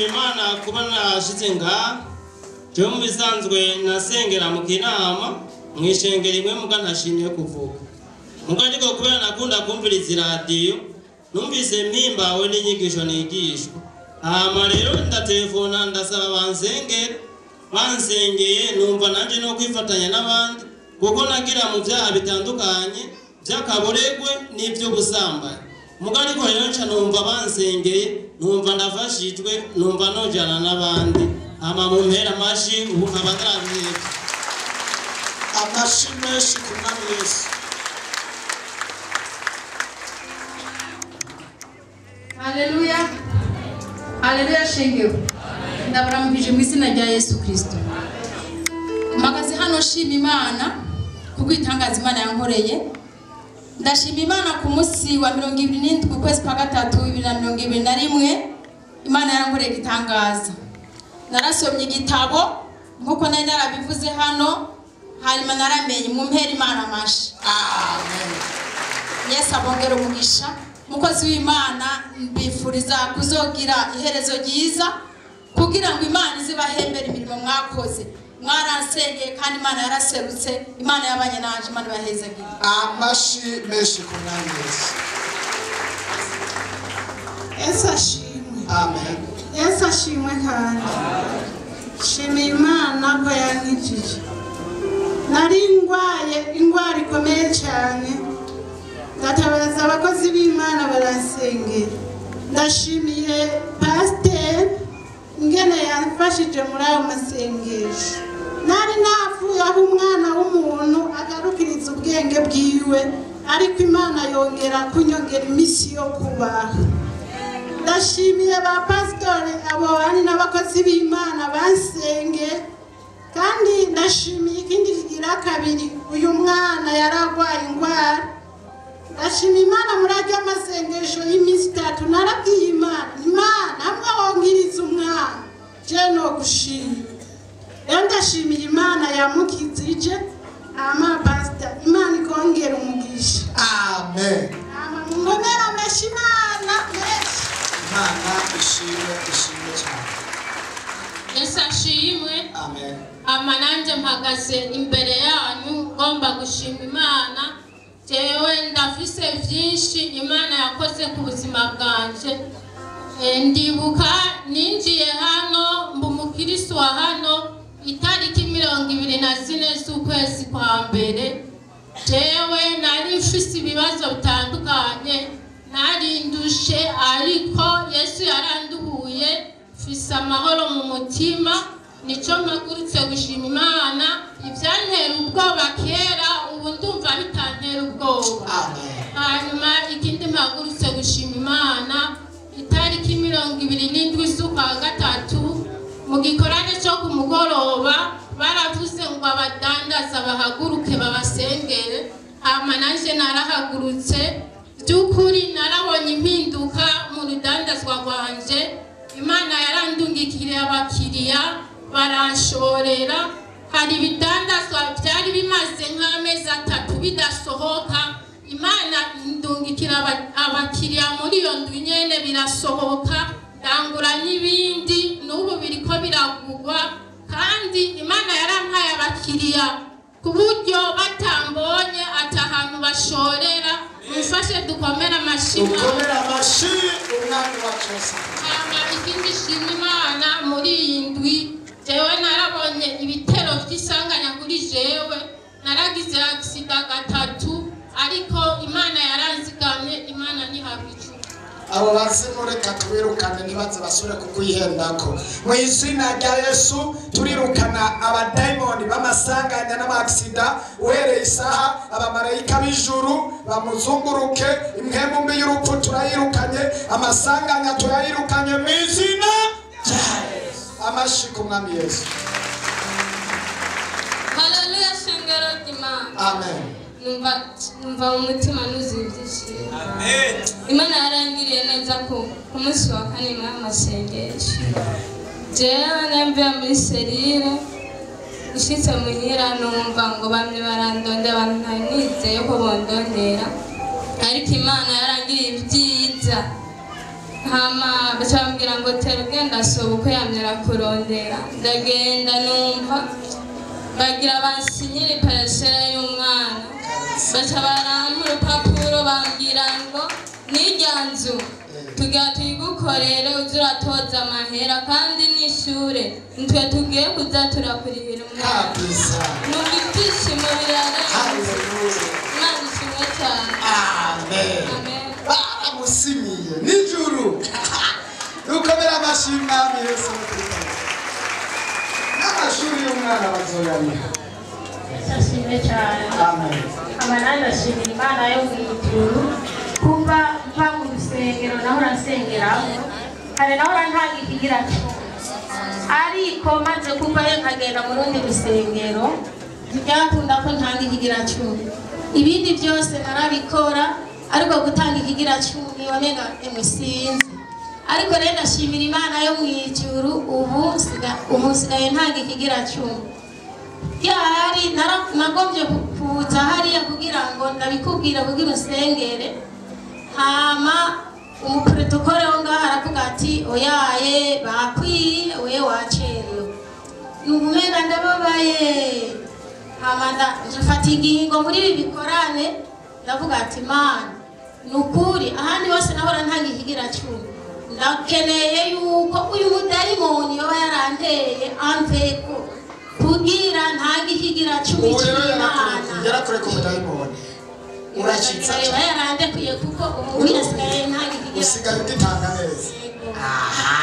Imana kuba nashize ngaha. Jewe mu bisanzwe nasengera mu kinama mu ishengero imwe, muga ntashimye kuvuga. Muga ariko kubera nakunda kumviriza iradiyo, numvise mpimbawe n'inyigisho nigishwa. Hama rero ndatelefona ndasaba bansengere, bansengeye numva nanje no kwifatanya n'abandi, kuko nagira mu vyaha bitandukanye vy'akaboregwe n'ivy'ubusambanyi. Muga ariko rero nca numva bansengeye, numva ndafashijwe, numva nojana n'abandi. Hama mumpera amashi, ubu nkaba ndaravye. Amashi menshi ku Mwami Yesu. Haleluya. Haleluya shengero. Ndabaramukije mu izina rya Yesu Kristo. Mpagaze hano nshima Imana kuko itangaza Imana yankoreye. Ndashima Imana ku munsi wa 27 ukwezi kwa gatatu 2021, Imana yankoreye igitangaza. Narasomye igitabo nkuko nari narabivuze hano, hanyuma naramenye. Mumpere Imana amashi. Amen. Yesu abongere umugisha. Mukozi w'Imana, mbifuriza kuzogira iherezo ryiza kugira ngo Imana izibahembere imirimo mwakoze. Mwaransengeye kandi Imana yaraserutse, Imana yabanye nanje, Imana ibahezagire. Amashi menshi ku Mwami Yesu. Yesu ashimwe. Amen. Yesu ashimwe kandi. Shimiye Imana ko yankijije. Nari ndwaye indwara ikomeye cyane, ndatabaza abakozi b'Imana baransengera. Ndashimiye pasiteri ingene yamfashije muri ayo masengesho. Nari napfuye aho umwana w'umuntu agarukiriza ubwenge bwiwe, ariko Imana yongera kunyongera iminsi yo kubaho. Ndashimiye ba pasitori abo bari n'abakozi b'Imana bansenge, kandi ndashimiye ikindi kigira kabiri, uyu mwana yaragwaye indwara. Ndashima Imana muri ajya amasengesho y'iminsi itatu, narabwiye Imana, Imana hamwe wongiriza umwana je no gushima. Rero ndashimiye Imana yamukizije. Ama pastor, Imana ikongera umugisha. Amen. Ama mungomera amashi Imana menshi. Imana ishimwe, ishimwe cyane. Yesu ashimwe. Amen. Ama nanjye mpagaze imbere yanyu ngomba gushima Imana. Jewe ndafise vyinshi Imana yakoze ku buzima bwanje. Ndibuka ninjiye hano mba umukristo wa hano itariki 24 z'ukwezi kwa mbere. Jewe nari mfise ibibazo bitandukanye, nari ndushe, ariko Yesu yaranduhuye, mfise amahoro mu mutima. Nico mpagurutse gushima Imana. Ivyantera ubwoba kera, ubu ndumva bitantera ubwoba. Amen. Hanyuma ikindi mpagurutse gushima Imana, itariki 27 z'ukwa gatatu mu gikorane cyo ku mugoroba baravuze ngo abadandaza bahaguruke babasengere. Hama nanje narahagurutse, by'ukuri narabonye impinduka mu rudandazwa rwanje. Imana yarandungikiriye abakiriya baranshorera. Hari ibidandazwa byari bimaze nk'amezi 3 bidasohoka, Imana indungikira abakiriya muri iyo ndwi nyene birasohoka, ndangura n'ibindi n'ubu biriko biragurwa. Kandi Imana yarampaye abakiriya ku buryo batambonye ata hantu bashorera. Mufashe dukomere amashi. Dukomere amashi Umwami wacu Yesu. Hama ikindi shima Imana muri iyi ndwi, jewe narabonye ibitero vy'isanganya kuri jewe, naragize agisida 3, ariko Imana yaranzigamye, Imana ntihabwa icumu. Abo bazimu reka tubirukane ntibaze basubire kukuyihendako. Mu izina rya Yesu turirukana abadayimoni b'amasanganya n'amaksida. Uhereye isaha abamarayika b'ijuru bamuzunguruke, impwemu mbi y'urupfu turayirukanye, amasanganya turayirukanye mu izina rya Yesu. Amashi ku Mwami Yesu. Haleluya shengero ry'Imana. Amen. Numva mu mutima nuzuye ibyishimo. Amen. Imana yarangiriye neza ku munsi wa kane nyuma y'amasengesho. Jewe namvuye muri serire nshitse muhira numva ngo bamwe barandonda, abantu ntari nizeye ko bondondera, ariko Imana yarangiriye ibyiza. Hama baca bambwira ngo tera ugenda soba uko yamyera kurondera. Ndagenda numva bagira bansinyire parasera y'umwana. Baca barampa urupapuro bambwira ngo n'irya nzu tugira tuyigukorere uze uratoza amahera kandi n'ishure nitwe tugiye kuza turakurihira umwana. Numva ibyishimo birarenze. Imana ishimwe cyane. Amen. Baramusinyiye nijuru. Dukomere amashyi Mwami Yesu Kristo. N'amashuri y'umwana bazoyariha. Ashimwe cyane. Amen. Abanandi ashimira Imana yo mu ijuru kuva mva mu rusengero naho urasengeramo kare naho urantanga ikigira cumi ariko maze kuvayo nkagenda mu rundi rusengero ntibyakunda ko ntanga ikigira cumi. Ibindi byose narabikora ariko gutanga ikigira cumi wamenga emusinzi. Ariko rero ndashimira Imana yo mu ijuru ubu nsigaye ntanga ikigira cumi. Ryari nagombye kuza hariya kugira ngo ndabikubwira kugira usengere. Hama umuprotokole wo ngaha aravuga ati oyaye bakwiye oye wacerewe. Nubumenga ndababaye. Hama ndafata ingingo muri ibi bikorane ndavuga ati Mana nukuri ahandi hose nahora ntanga ikigira cumi ndakeneye yuko uyu mudayimoni yoba yaranteye amveko kugira ntange ikigira cumi cy'Imana. Yarakure ku mudayimoni uracitsa cyane yarandekuye kuko ubu yasigaye ntange ikigira usigaye ugitanga neza. Aha.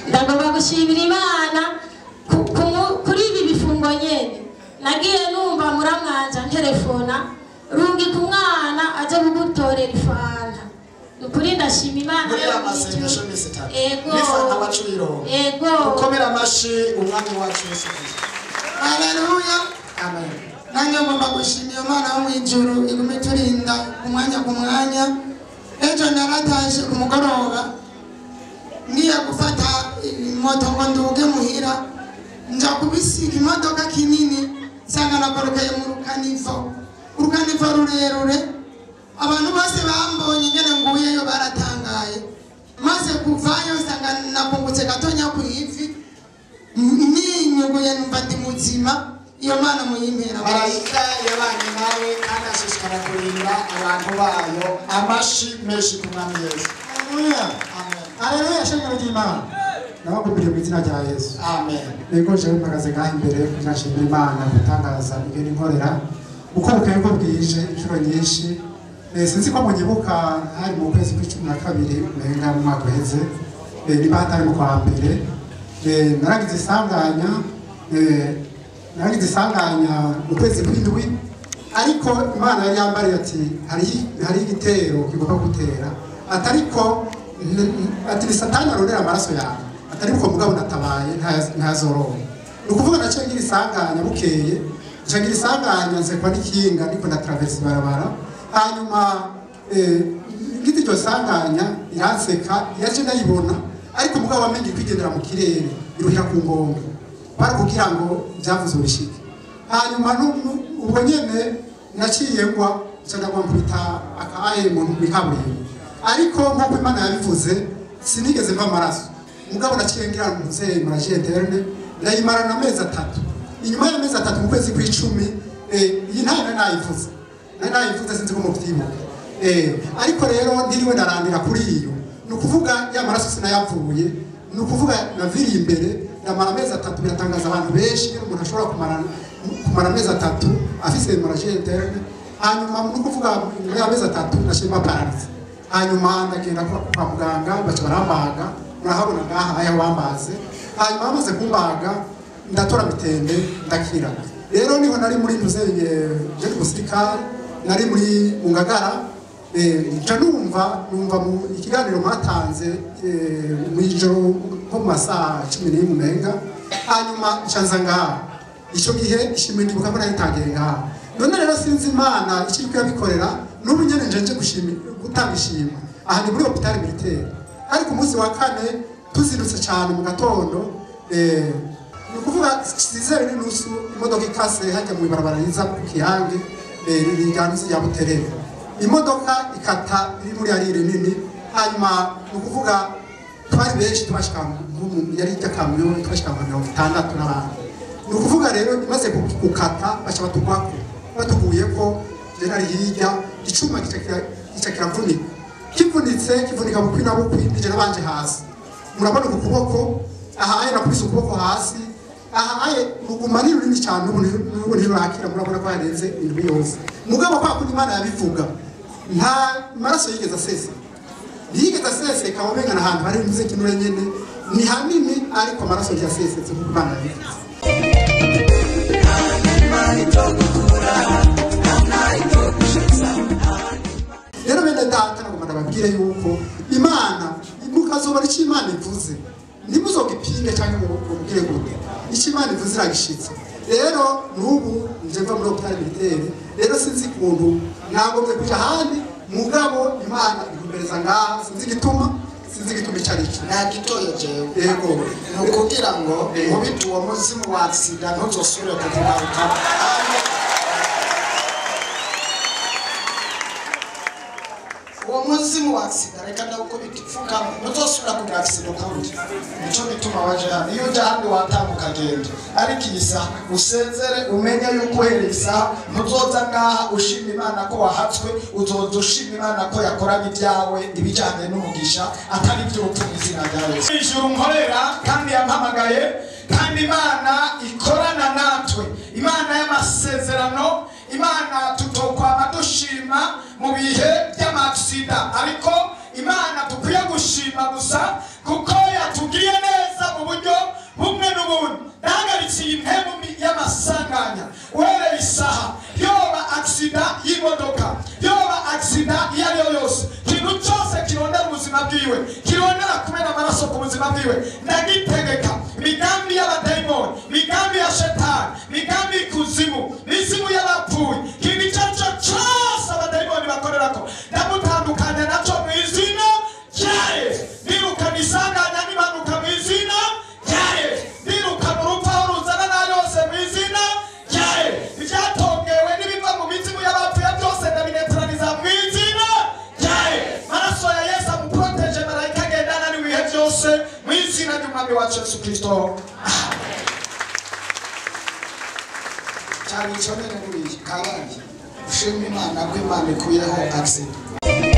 Ndagomba gushimira Imana kuri ibi bifungo nyene. Nagiye numva muramwanja ntelefona rungi ku mwana aje kugutorera ifanta. Nukuri ndashima Imana. Muri amasengesho misi itatu. Ego. N'ifanta wacu ironka. Ego. Dukomere amashi umwami wacu Yesu Kristo. Haleluya. Amen. Nanjye ngomba gushimira Imana yo mu ijuru igume iturinda umwanya ku mwanya. Ejo naratashe ku mugoroba ngiye gufata moto ngo nduge muhira nja kubisiga imodoka kinini nsanga nakorokeye mu rukanivo. Urukanivo rurerure abantu bose bambonye ingene nguyeyo baratangaye. Maze kuvayo nsanga napungutse gatonya ku ivi ninyuguye numva ndi muzima. Iyo Mana muyimpera. Marayika yabanye nawe kandi ashishikara kurinda abantu bayo. Amashi menshi ku Mwami Yesu. Haleluya. Amen. Haleluya shengero ry'Imana. Ndabakubwira mu izina rya Yesu. Amen. Yego jewe mpagaze ngaha imbere kugira nshimire Imana gutangaza ibyo inkorera. Uko bukeye uko bwije inshuro nyinshi. Sinzi ko munyibuka hari mu kwezi kw'icumi na kabiri umenga mu mwaka uheze. Niba hatari mu kwa mbere. Naragize isanganya mu kwezi kw'indwi ariko Imana yari yambariye ati hari igitero kigomba gutera atariko ati ni Satani arondera amaraso yawe atari uko mugabo natabaye ntazorowe. Ni ukuvuga naciye ngira isanganya bukeye nca ngira isanganya nsekwa n'ikinga ndiko ndatraversa ibarabara. Hanyuma ngize iryo sanganya iranseka yaje ndayibona ariko mugabo wamenye kwigendera mu kirere iruhira ku ngongo bari kugira ngo byavuze ubishike. Hanyuma ubwo nyene naciye ngwa nca ndagwa nkubita aka mu mikaburimbo ariko nk'uko Imana yabivuze sinigeze mva amaraso. Mugabo naciye ngira ntuze muraje interne ndayimarana amezi atatu. Inyuma y'amezi atatu mu kwezi kw'icumi iyi ntana nayivuze sinzi ko muvyibuka. Ariko rero ntiriwe ndarandira kuri iyo. Ni ukuvuga ya maraso sinayavuye, ni ukuvuga naviriye imbere ndamara amezi atatu. Biratangaza abantu benshi iyo umuntu ashobora kumara amezi atatu afise hemorragie interne. Hanyuma ni ukuvuga nyuma y'amezi atatu nashima paralysé. Hanyuma ndagenda kwa muganga baca barambaga murahabona ngaha aya wambaze. Hanyuma bamaze kumbaga ndatora mitende ndakira. Rero niho nari muri ntuzenye je musirikare nari muri Ngagara nca numva mu ikiganiro mwatanze mu ijoro nko mu masaha 11 umenga. Hanyuma nca ngaha ico gihe ishimwe ndibuka ko naritangiye ngaha. None rero sinzi Imana ikiri kuyabikorera n'ubu nyene nje gutanga ishimwe. Aha ni muri hôpital militaire. Ariko umunsi wa kane tuzindutse cyane mu gatondo Ni ukuvuga 6:30 imodoka ikase hajya mu ibarabara riza ku Kiyange rijyana ya Buterere, imodoka ikata iri muri arire nini. Hanyuma ni ukuvuga twari benshi, twashika yari ijya kamyo, twashika nka 60 n'abantu. Ni ukuvuga rero imaze gukata baca batugwako, batuguye ko je nari hirya, icuma gica kiravunika, kivunitse kivunika bukwi na bukwi, nije nabanje hasi. Murabona ku kuboko aha aye nakubise ukuboko hasi aha aye ruguma ni runini cyane, ubu ntirurakira. Murabona ko yarenze indwi yose. Mugabo kwa kundi Imana yabivuga, nta maraso yigeze asesa, ntiyigeze aseseka, wamenga ahantu hari imvuze kinure nyene ni hanini, ariko amaraso ntiyasesetse kuko Imana yabivuze. Rero bene data nagomba ndababwire yuko Imana mukazobona icyo Imana ivuze, ntimuzogipinge cyangwa ngo mubwire gute, icyo Imana ivuze iragishitse. Rero n'ubu nje mva muri hôpital militaire, rero sinzi ukuntu nagombye kuja ahandi, mugabo Imana ikumbereza ngaha, sinzi igituma icyo ari cyo. Nagitoye jewe. Yego. Ni ukugira ngo nkubite uwo muzimu wa sida ntuzosubire kukugaruka. Uwo muzimu wa sida reka ndawukubita ipfukama, ntuzosubira kugira accident ukundi. Nico gituma waje hano. Iyo ujya ahandi watanga ukagenda, ariko iyi saha usezere umenye yuko uhereye isaha ntuzoza ngaha ushima Imana ko wahatswe, uzoza ushima Imana ko yakoranye ibyawe ibijyanye n'umugisha atari iby'urupfu mu izina rya Yesu. Ijuru nkorera kandi yampamagaye, kandi Imana ikorana natwe, Imana y'amasezerano, Imana tutokwama dushima mu bihe by'amaksida, ariko Imana dukwiye gushima gusa kuko yatugiriye neza mu buryo bumwe n'ubundi. Ndahagaritse iyi mpemu y'amasanganya uhereye isaha, yoba aksida y'imodoka, yoba aksida iyo ari yo yose, ikintu cyose kirondera ubuzima bwiwe, kirondera kumena amaraso ku buzima bwiwe, ndagitegeka. Imigambi y'abadayimoni, imigambi ya shetani, imigambi y'ikuzimu, imizimu y'abapfuye, ikintu icyo ari cyo cyose abadayimoni bakorerako, ndamutandukanya nacyo mu izina rya Yesu. Ndirukana isanganya n'impanuka mu izina rya Yesu. Ndirukana urupfu aho ruzana na yose mu izina rya Yesu. Ibyatongewe n'ibiva mu mizimu y'abapfuye byose ndabinetraliza mu izina rya Yesu. Maraso ya Yesu amuproteje, marayika agendana n'ibihe byose mu izina ry'Umwami wacu Yesu Kristo. Cyane icyo nyine buriya kabaye ushima Imana ko Imana ikuyeho accident.